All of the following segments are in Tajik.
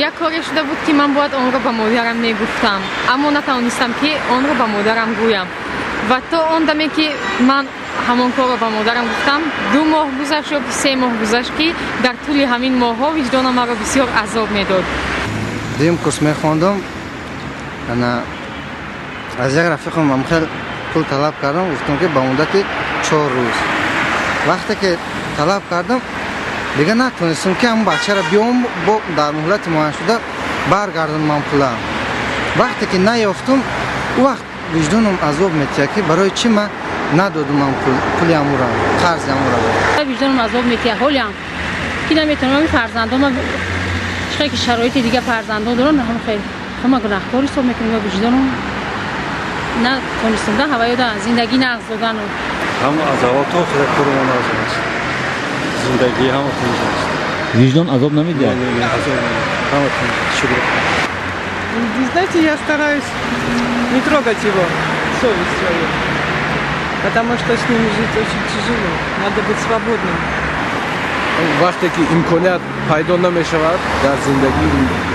Як коре шуда буд, ки ман бояд онро ба модарам мегуфтам, аммо натавонистам, ки онро ба модарам гӯям. Ва то он даме, ки ман ҳамон корро ба модарам гуфтам, 2 моҳ гузашт ё 3 моҳ гузашт, ки дар тӯли ҳамин моҳҳо виҷдонам маро бисёр азоб медод. Дуюм курс мехондам. Ана аз як рафиқам ҳамхел пул талаб кардам. Гуфтам, ки ба муддати 4 рӯз. Вақте ки талаб кардам, дигар натонистам, ки ҳамн бачаро биём, бо дар муҳлати муайяншуда баргардонам пулам. Вақте ки наёфтум, ӯ вақт виҷдонам азоб метиҳад, ки барои чӣ ман надодум пули амура, қарзи амура. Виҷдонам азоб метиҳад ҳолиам, ки наметавонам фарзандома чихе ки шароити дига фарзандон дорам, ҳам хел ҳама гунаҳкор ҳисоб мекунем. Ва виҷдонам натонистам да ҳаваёда зиндагӣ нағз додану. Ҳама аз аввал то охира кормон азоб аст, зиндагӣ ҳама тинҷ аст. Виҷдон азоб намедиҳад? Азоб ҳама тинҷ, шукр. Знаете, я стараюсь не трогать его, совесть свою, потому что с ним жить очень тяжело. Надо быть свободным. Вақте ки имконият пайдо намешавад дар зиндагӣ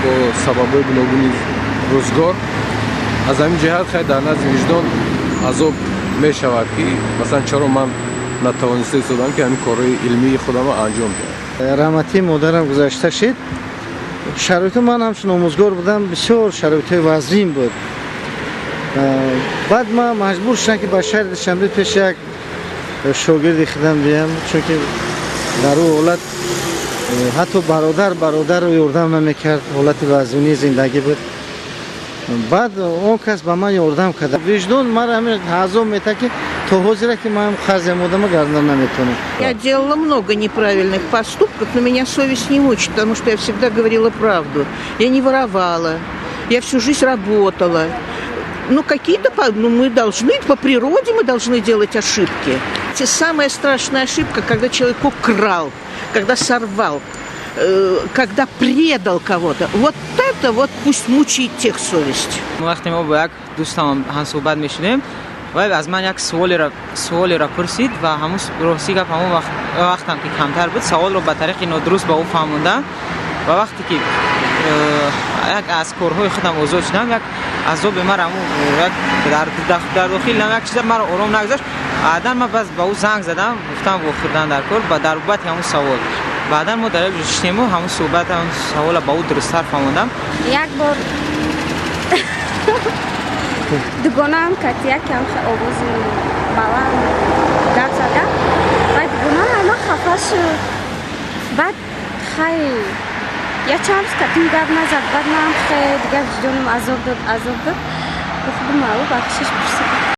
бо сабабҳои гуногуни рӯзгор, аз ҳамин ҷиҳат хай дар назди виҷдон азоб мешавад, ки масалан чаро ман натавониста истодам, ки ҳамин корҳои илмии худамро анҷом диҳам. Раҳматии модарам гузашта шид. Шароити ман, ҳамчун омӯзгор будам, бисёр шароитҳои вазнин буд. Баъд ман маҷбур шудам, ки ба шаҳри Душанбе пеши як шогирди худам биям, чунки дар ӯ ҳолат ҳатто бародар бародарро ёрдам намекард. Ҳолати вазнини зиндагӣ буд. Баъд он кас ба ман ёрдам кард. Виҷдон мара ҳамин азоб метад, ки то ҳозира ки ман қарзи модама гардан наметавонам. Я делала много неправильных поступков, но меня совесть не мучит, потому что я всегда говорила правду. Я не воровала, я всю жизнь работала. Ну, какие-то, ну, мы должны, по природе мы должны делать ошибки. Самая страшная ошибка, когда человек украл, когда сорвал, когда предал кого-то. Вот это вот пусть мучает тех совесть. Вақте мо бо як дӯстам ҳамсӯҳбат мешудем, вай аз ман як суолеро пурсид ва ҳамун, рости гап, ҳамон вақтам ки камтар буд, саволро ба тариқи нодуруст ба ӯ фаҳмондам. Ва вақте ки як аз корҳои худам озод шудам, як азоби мара ҳамун як дар дохил як чиза маро ором нагузошт. Баъдан ман баз ба ӯ занг задам, гуфтам, вохӯрдан дар кор ба дар бобати ҳамун савол. Баъдан мо дар як ҷо шиштему ҳамун суҳбат, ҳамун савола ба ӯ дурусттар фаҳмондам. Як бор дугонаам кард, якам овози баланд гап задам ва дугонаам ама хафа шуд. Баъд хай я чанд рӯз катим гап назад. Баъд манам хе дигар виҷдонам азоб дод, азоб дод, ба худи маълум бахшиш пурсидам.